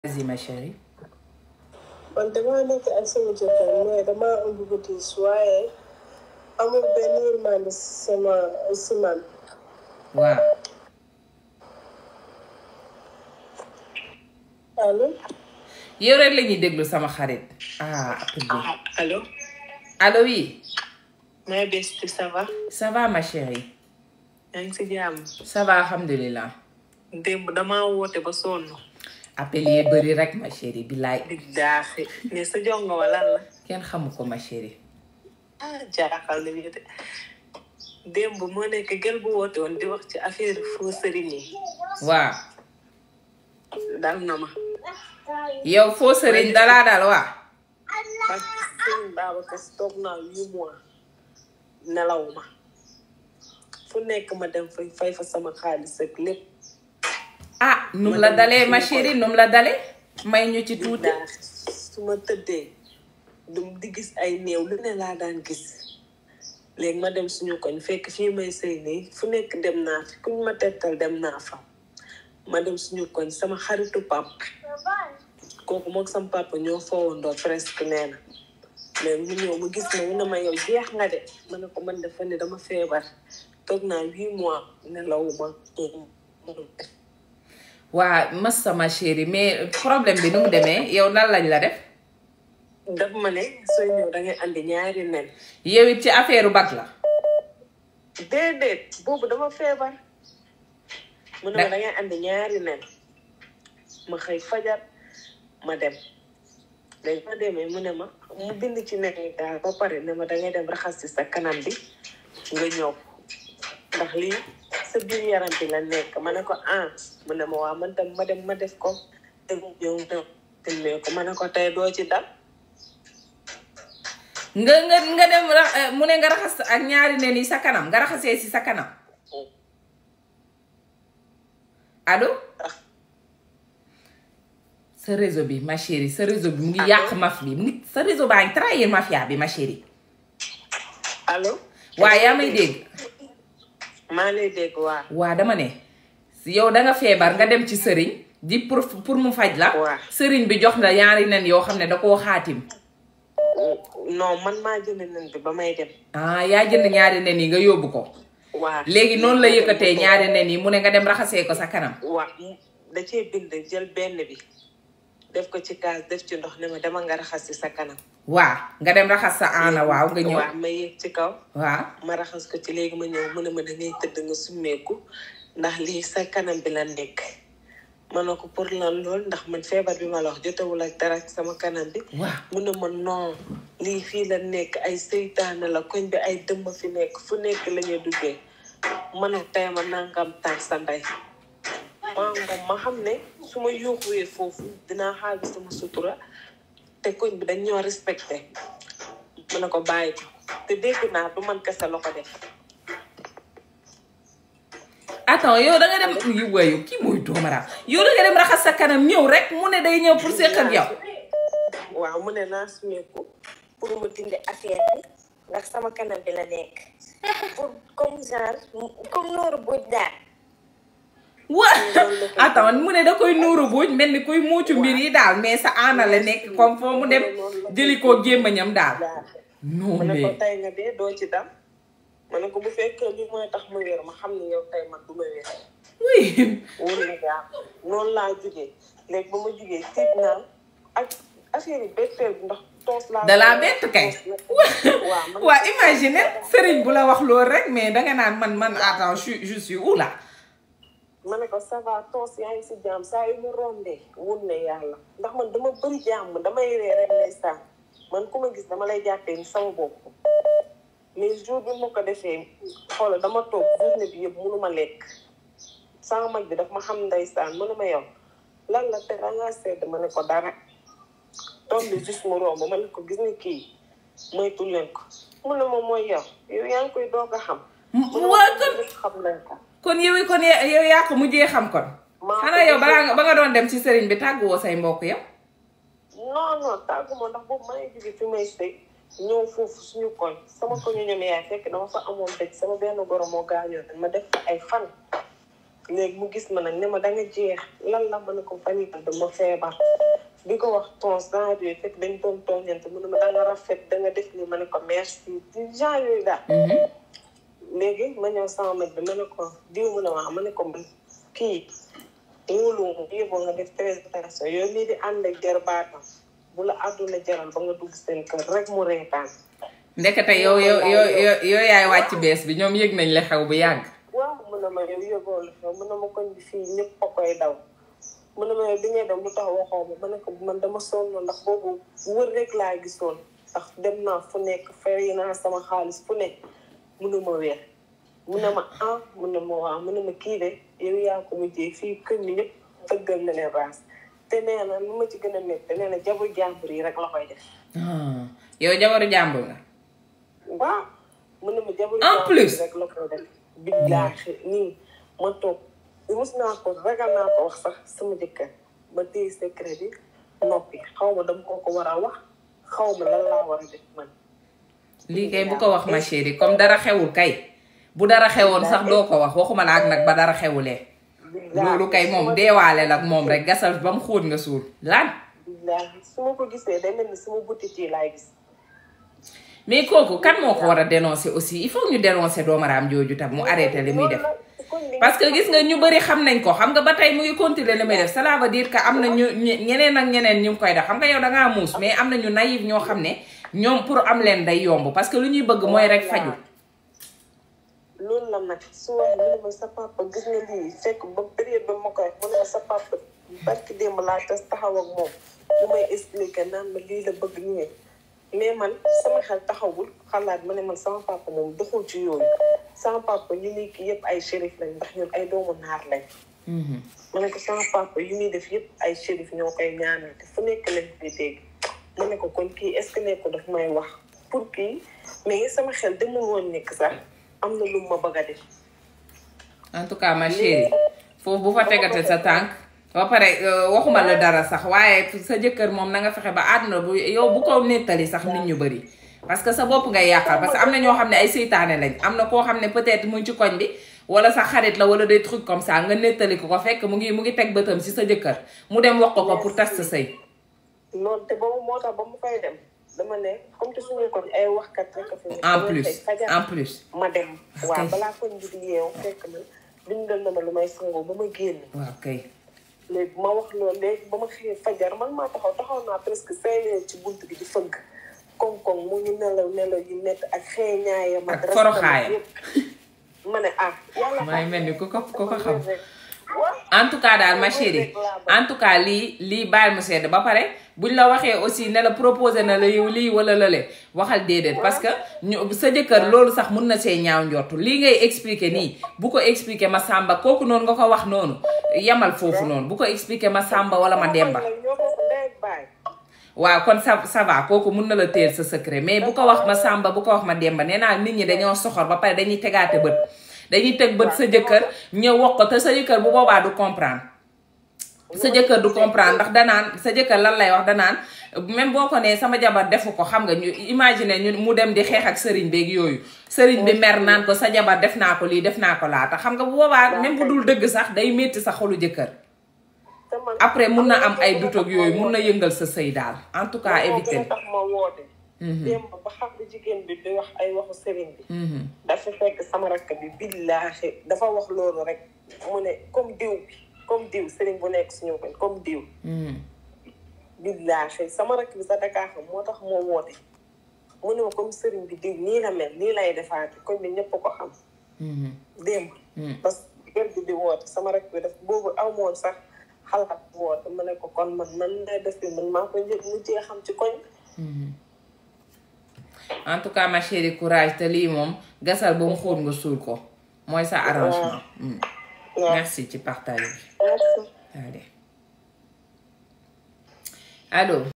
Vas-y ma chérie. man damaa nekk ak sama jëkkër mais damaa ëmb bu diis waaye amul benn yërmande si man. waaw. allo. yow rek la ñuy déglu sama xarit. allo. allo oui. ma bestie ça va. ça va ma chérie. yaa ngi si jàmm. ça va alhamdulilah. démb damaa woote ba sonn. appel yi bëri rek ma chérie billaay. di daaxi mais sa jongo wa lan la. kenn xamu ko ma chérie. jaaxal na de démb moo nekk gel bu woote woon di wax ci affaire faux sëriñ yi. waaw. dal na ma. yow faux sëriñ dalaa dal waa. parce que sëriñ Babacar Si toog naa 8 mois nelawuma fu nekk ma dem fay fa sama xaalis ak lépp. num la dalee ma chérie num la dalee. may ñu ci tuuti. su ma tëddee di gis ay néew lu ne laa daan gis léegi ma dem suñu koñ fekk fii may sëy nii fu nekk dem naa fi kuñ ma tettal dem naa fa ma dem suñu koñ sama xaritu pap kooku mook sama papa ñoo foowandoo presque nee na mais mu ñëw mu gis ma mu ne ma yow jeex nga de ma ne ko man dafa ne dama feebar toog naa 8 mois nelawuma. waa mas sama chérie mais problème bi nu mu demee yow nan lañ la def. daf ma ne sooy ñëw dangay andi ñaari nen. yow it ci affaire bag la. déedéet boobu dama feebar. mu ne ma dangay andi ñaari nen ma xëy fajar ma dem léegi ma demee mu ne ma mu bind ci nen yi daal ba pare ne ma dangay dem raxas ci sa kanam bi nga ñëw ndax lii sa biir yaram bi la nekk ma ne ko mu ne ma waa man tam ma dem ma def ko te ñëw te ko ma ne ko tey doo ci dal. nga dem mu ne nga raxas ak ñaari nen yi sa kanam nga raxasee si sa kanam allo. sa réseau bi ma chérie sa réseau bi mu ngi yàq maf bi sa réseau baa ngi trahir mafia bi ma chérie. allo. waa yaa may dégg. maa lay dégg waa. waa dama ne yow danga feebar nga dem ci sëriñ di pour mu faj la. waa sëriñ bi jox la ñaari nen yoo xam ne da koo xaatim. non man maa jënd nen bi ba may dem. yaa jënd ñaari nen yi nga yóbbu ko. waaw léegi noonu la yëkkatee ñaari nen yi mu ne nga dem raxasee ko sa kanam. waaw da cee bind jël benn bi def ko ci kaas def ci ndox ne ma dama nga raxas ci sa kanam. waaw nga dem raxas sa aana waaw nga ñëw. waaw ma yéeg ci kaw. waaw ma raxas ko ci léegi ma ñëw mu ne ma dangay tëdd nga summeeku ndax lii sa kanam bi la nekk. ma ne ko pour lan lool ndax man feebar bi ma la wax jotewul ak dara sama kanam bi. waaw mu ne ma non lii fii la nekk ay seytaane la koñ bi ay dëmm fi nekk fu nekk la ñuy duggee. ma ne tey ma nangam tànk sa ndey. ma xam ne su ma yuuxuwee foofu dinaa xaawi sama sutura te koñ bi dañ ñoo respecté. ma ne ko bàyyi ko te dégg naa du man kese la ko def. attends yow da nga dem wayu kii mooy doomara yow da nga dem raxas sa kanam ñëw rek mu ne day ñëw pour seq ak yow. waaw mu ne naa sumeeku pour mu dindi affaire bi ndax sama kanam bi la nekk pour comme genre comme nooru buj daal. attends mu ne da koy nuuru buuj mel ni kuy muucu mbir yi daal mais sa aana la nekk comme foo mu dem jëli koo gémmañam daal. non ma ne ko mais tey nga dee doo ci dam. ma ne ko bu fekkee li mooy tax ma wér ma xam ne yow tey man du ma wér. oui. wóor na gaa noonu laa jugee léegi ba ma jugee tiit naa ak affaire yi betteel bi ndax toos laa. da laa bett kay. waaw imagine sëriñ bu la wax loolu rek mais danga naan man attends je suis où là. ma ne ko ça va toos yaa ngi si jàmm saa yu mu rombee wun ne yàlla ndax man dama bëri jàmm damay ree rek ndeysaan man ku ma gis dama lay jàppee ni sama bopp. mais jour bi ma ko defee xoolal dama toog journée bi yëpp mënuma lekk sama mag bi daf ma xam ndeysaan mënu ma yow lan la te dangaa sedd ma ne ko dara toog bi juste mu romb ma ne ko gis ni kii moytu leen ko mu ne ma mooy yow yaa ngi koy doog a xam. waa kon xam nañ ko. kon yow yaa ko mujjee xam kon. xanaa yow ba nga doon dem ci sëriñ bi tàgguwoo say mbokk yow. non tàggu ma ndax boobu maa ngi jóge fi may sëy ñëw foofu suñu koñ sama koñu ñoom yaay fekk dama fa amoon dëj sama benn goro moo gaañoo ma def fa ay fan léegi mu gis ma nag ne ma da nga jeex lan la ma ne ko fan yii dama feebar bi ko wax tons dans yooyu fekk dañ doon tooñante mu ne ma da nga rafet da nga def ni ma ne ko merci genre yooyu daal. léegi ma ñëw sama mag bi ma ne ko diw mu ne ma ne ko man kii wóolu yóbboo nga def très attention yow nii di ànd ak jarbaatam bu la àdduna jaral ba nga dugg seen kër rek mu reetaan. ndekete yow yaay wàcc bees bi ñoom yëg nañ la xew bu yàgg. waaw mu ne ma yow yëgoo la xew mu ne ma koñ bi fii ñëpp a koy daw mu ne ma yow bi ngay dem lu tax waxoo ma ne ko man dama sonn ndax boobu wër rek laa gisoon ndax dem naa fu nekk fay naa sama xaalis fu nekk mu ne ma weer mu ne ma mu ne ma waaw mu ne ma kii de yow yaa ko mujjee fii kër ni ñëpp tëggal na leen raas te nee na lu ma ci gën a métti nee na jabaru jàmbur yi rek la koy def. yow jabaru jàmbur nga. waaw mu ne ma jabaru en plus rek la koy def. billaahi nii ma toog mus naa ko ragal naa ko wax sax sama jëkkër ba téye secret bi noppi xaw ma dama ko war a wax xaw ma lan laa war a def man. lii kay bu ko wax ma chérie comme dara xewul kay bu dara xewoon sax doo ko wax waxuma la ak nag ba dara xewulee. loolu kay moom deewaale la ak moom rek gasal ba mu xóot nga suul lan. su ma ko gisee day mel ni sama butit yi laay gis. mais kooku kan moo ko war a dénoncer aussi il faut ñu dénoncer doomaraam jooju tam mu arrêté li muy def. parce que gis nga ñu bëri xam nañ ko xam nga ba tey mu ngi continuer li muy def cela veut dire que am na ñu ñeneen ak ñeneen ñu ngi koy def xam nga yow dangaa muus mais am na ñu naïf ñoo xam ne ñoom pour am leen day yomb parce que lu ñuy bëgg mooy rek faju. loolu la nag su wax mu ne ma sa papa gis nga lii fekk ba période ba ma koy mu ne ma sa papa barki démb laa tas taxaw ak moom bu may expliquer naan ma lii la bëgg ñëwee mais man sama xel taxawul xalaat ma ne man sama papa moom doxul ci yooyu sama papa ñu nekk yëpp ay shérif lañ ndax ñun ay doomu naar lañ. ma ne ko sama papa yu muy def yëpp ay shérif ñoo koy ñaanal te fu nekk lañ koy dégg ma ne ko kon kii est-ce que nekk daf may wax pour kii mais sama xel demul woon nekk sax. am na lu ma bëgg a def. en tout cas ma chérie foofu bu fa tegate sa tànk ba pare waxuma la dara sax waaye sa jëkkër moom na nga fexe ba àdduna bu yow bu ko nettali sax nit ñu bëri parce que sa bopp ngay yàqal parce que am na ñoo xam ne ay seytaane lañ am na koo xam ne peut-être mu ci koñ bi wala sa xarit la wala des trucs comme ça nga nettali ko fekk mu ngi teg bëtam si sa jëkkër mu dem wax ko pour tas sa sëy. noonu te boobu moo tax ba mu fay dem. dama ne comme te suñu ko ay waxkat rek a fi en plus ma dem waaw balaa ko nji di yeew fekk man bindal na ma lu may sangoo ba ma génn waaw kay léegi ma wax loolu léegi ba ma xëyee fajar man maa taxaw naa presque 5 minutes ci bunt bi di fëgg koŋ-koŋ mu ngi nelaw yi nekk ak xeeñaayam ak foroxaayam ma ne yàlla may mel ni ku ko xam en tout cas daal ma chérie en tout cas lii bàyyi mu sedd ba pare buñ la waxee aussi ne la proposé na la yow lii wala lale waxal déedéet parce que sa jëkkër loolu sax mun na see ñaaw njortu lii ngay expliquer nii bu ko expliquer ma sàmba kooku noonu nga ko wax noonu yamal foofu noonu bu ko expliquer ma sàmba wala ma demba waaw kon ça va kooku mun na la téel sa secret mais bu ko wax ma sàmba bu ko wax ma demba nee naa nit ñi dañoo soxor ba pare dañuy tegaate bët dañuy teg bët sa jëkkër ñëw wax ko te sa jëkkër bu boobaa du comprendre sa jëkkër du comprendre ndax danaan sa jëkkër lan lay wax danaan même boo ko nee sama jabar defu ko xam nga ñu imaginer ñu mu dem di xeex ak sëriñ beeg yooyu sëriñ bi mer naan ko sa jabar def naa ko lii def naa ko laa te xam nga bu boobaa même bu dul dëgg sax day métti sa xolu jëkkër après mun na am ay dutog yooyu mun na yëngal sa sëy daal en tout cas éviter démb ba xam ne jigéen bi di wax ay waxu sëriñ bi dafa fekk sama rakk bi billaahi dafa wax loolu rek mu ne comme diw sëriñ bu nekk suñu koñ comme diw billaahi sama rakk bi sa Dakar xam moo tax moo woote mu ne ma comme sëriñ bi diw nii la mel nii lay defaate comme bi ñëpp ko xam démb parce que kër bi di woote sama rakk bi daf boobu aw moon sax xalaat woote ma ne ko kon man lay def bi man maa ko mujjee xam ci koñ en tout cas ma chérie courage te lii moom gasal ba mu xóot nga suul ko mooy sa arrangement merci ci partage bi allez allo